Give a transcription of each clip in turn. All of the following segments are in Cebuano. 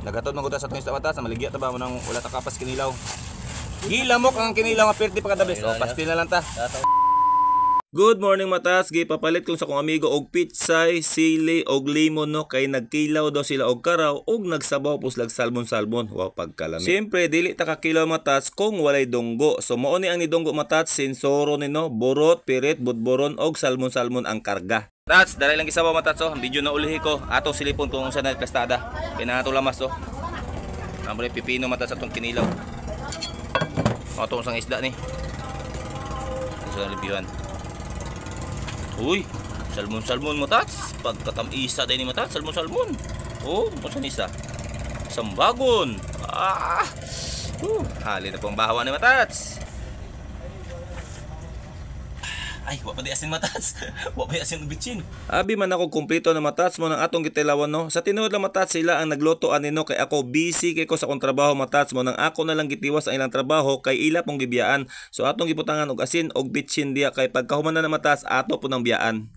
Nagatod man gud ta sa atong isda, matats, maligya ta ba mo nang wala ta kapas kinilaw. Gilamok ang kinilaw nga perti pa kada bes. Oh, pastil na lang ta. Good morning, matats, gipapalit ko sa akong amigo og pitsay, sili og limon no, kay nagkilaw daw sila og karaw og nagsabaw pus lag salmon-salmon. Wow, pagkalami. Siyempre dili ta kakilaw, matats, kung walay dunggo. So mao ni ang nidunggo, matats, sensoro ni no, burot, pirit, budboron og salmon-salmon ang karga. Tats, dali lang gisabaw, matats, oh. Ang video na ulihi ko. Ato silipon kung unsa na plastada. Kay na lamas oh. Amore pipino, matats, atong kinilaw. Ato usang isda ni. Sa libyuhan. Uy, salmon-salmon, matats. Pagkatamisa din ni matats, salmon-salmon. Oh, unsa ni isa? Sambagon. Ah. Hali na pong bahawa ni matats. Ay, wa pa di asin, matats. Wa pa di asin bitsin. Abi man ako kumpleto na, matats, mo ng atong gitilawan no. Sa tinuod lang, matats, sila ang nagluto ani no, kay ako busy kay ko sa akong trabaho, matats, mo nang ako na lang gitiwas ang ilang trabaho kay ila pong gibiyaan. So atong gibutangan og asin og bitsin diya kay pagkahuman na matats, ato po nang biyaan.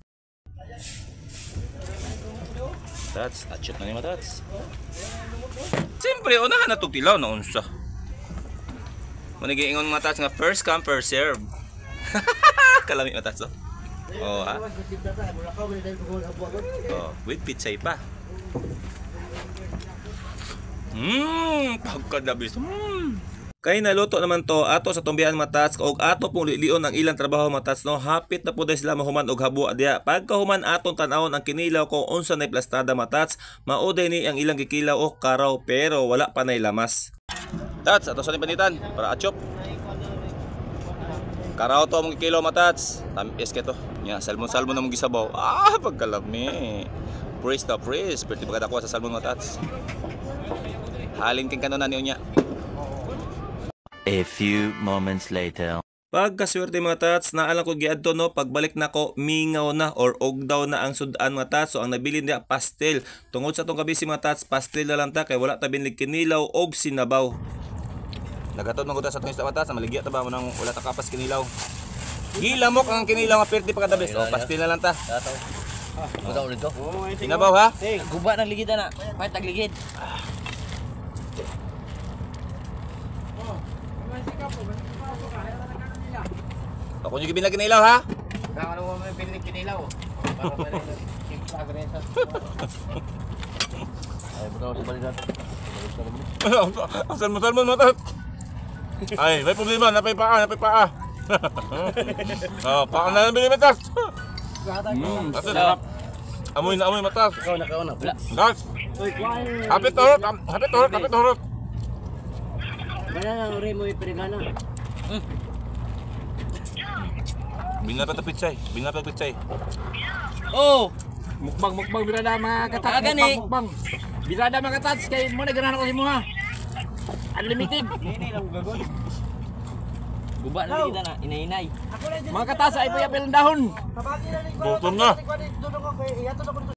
Tats, atsyot na ni matats. Siyempre, unahan na tog tilaw na unsa. Manigi-ingon, matats, nga first come first serve. Kalami, matats, oh. Oh, ha. Oh, with pitsay pa. Pagkadabis. Kay naluto naman to, ato sa tumbian, matats, og ato pong lilion ang ilang trabaho, matats no. Hapit na po dahil sila mahuman og habuа diya. Pagkahuman, atong tan-awon ang kinilaw kung unsa nay plastada, matats. Mao day ni ang ilang gikilaw og karaw pero wala pa nay lamas. Tats, ato sa panitan para achop. Karaw to among gikilaw, matats. Tamis kay to. Nya salmon-salmon among gisabaw. Ah, pagkalami. Praise the praise. Perti pa kadako sa salmon, matats. Halin king kanon ni unya. A few moments later. Pagkaswerte, mga tats, naalang ko giadto no, pagbalik nako mingaw na or ogdaw na ang sudan, mga tats. So ang nabilin niya pastel. Tungod sa atong kabisi, mga tats, pastel na lang ta kay wala ta binlig kinilaw og sinabaw. Nagatod man gud ta sa atong isda, matats, maligya ta ba mo nang wala ta kapas kinilaw. Gilamok ang kinilaw nga perti pa kada bes. Oh, pastel na lang ta. Buta ulit to. Sinabaw ha? Guba ng ligid na. Pahit tagligid. Ako nyo gibinlag kinilaw ha? Kaya mo may pinig kinilaw. Para pa rin agresa. Ay, buta ko sa balikat. Ang salmon-salmon, matats. Ay, may problema, napay paa, napay paa. Oh, paa na lang bili, matats. Kasi sarap. Amoy na amoy, matats. Ikaw na, ikaw na. Wala. Tats. Hapit horot, hapit horot, hapit horot. Wala na rin mo ipirigana. Binla pa pitsay, binla pa pitsay. Oh! Mukbang mukbang birada mga katats. Ah, gani. Mukbang mukbang. Birada mga katats kay mo na ganahan ko sa imo ha. Unlimited. Guba ng ligid na. Inay-inay. Mga katats ay payapil ang dahon. Gutom na.